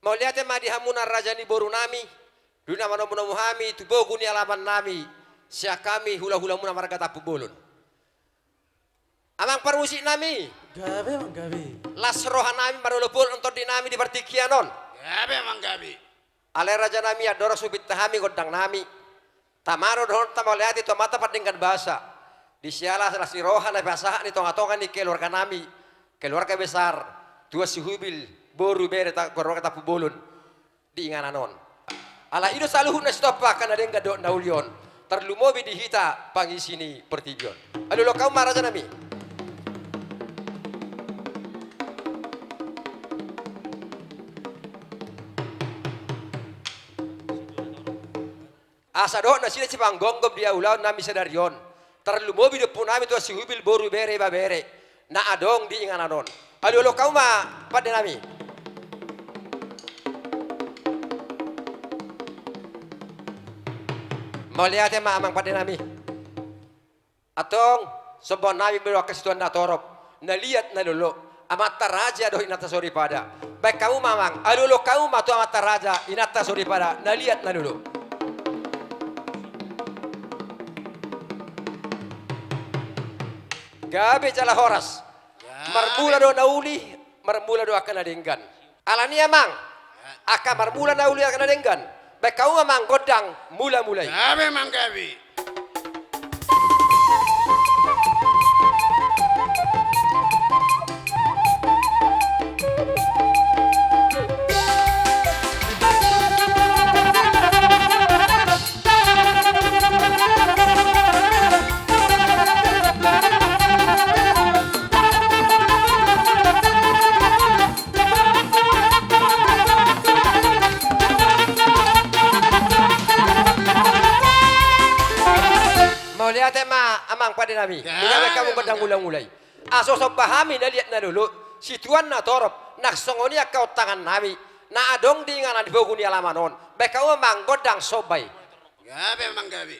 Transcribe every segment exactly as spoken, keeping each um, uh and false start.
Mauliate ma di hamuna raja ni boru nami, dung na manomu-nomu hami tu pogu ni alaman nami, sian hami hula-hulamuna marga Tampubolon. Amang parmusik nami. Gabe, Amang, gabe. Las roha nami marolopolop tondi nami di partingkian on. Gabe, Amang, gabe. Alai raja nami, andorang so pinta hami gondang nami, tama do dohononta mauliate tu amanta pardenggan basa. Di siala las ni roha na pinasahat ni tonga-tonga ni keluarga nami, keluarga besar Tuan Sihubil, boru, bere, ta-, keluarga Tampubolon di inganan on. Ala i do saluhutna sitompa angka na denggan dohot na uli on, tarlumobi di hita pangisi ni portibi on. Alualuhon hamu ma raja nami. Asa dohot nasida sipanggomgom di ulaon nami sadari on, tarlumobi di ompu nami Tuan Sihubil, boru, bere, ibebere na adong di inganan on. Alualuhon hamu ma pande nami. Mauliate ma, Amang pande nami. Antong, sombaon nami ma do angka situan na torop, na liat na lolo, amanta raja dohot inanta soripada. Baen hamu ma, Amang, alualuhon hamu ma tu amanta raja, inanta soripada, na liat na lolo. Gabe jala horas. Gabe. Marmula do na uli, marmula do angka na denggan. Alani, Amang, angka marmula na uli, angka na denggan, baen hamu ma, Amang, gondang mula-mula i. Gabe, Amang, gabe. Mauliate ma, Amang pande nami. Gabe. Gabe hamu gondang mula-mula i. Asa somba hami na liat na lolo, situan na torop, nang songon i angka ontangan nami na adong di inganan di pogu ni alaman on. Baen hamu, Amang, gondang somba i. Gabe, Amang, gabe.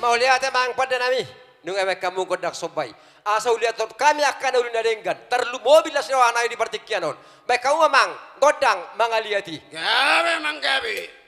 Mauliate, Amang pande nami. Nunga baen hamu gondang somba i. Asa uliathon hami angka na uli na denggan, tarlumobi las ni roha nami di partingkian on. Baen hamu, Amang, gondang mangaliat i. Gabe, Amang, gabe.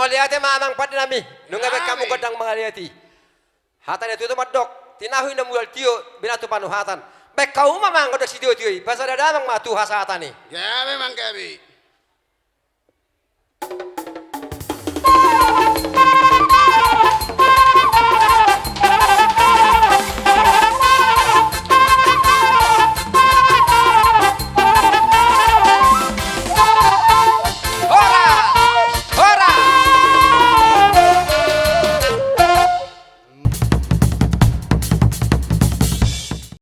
Mauliate ma amang pande nami. Nunga baen hamu gondang mauliate. Hata ni natuatua mandok, tinahu na mual tio, binatu panuhatan. Baen hamu ma amang gondang sitiotio i, pasada damang ma tu hasahatan i. Gabe amang, gabe.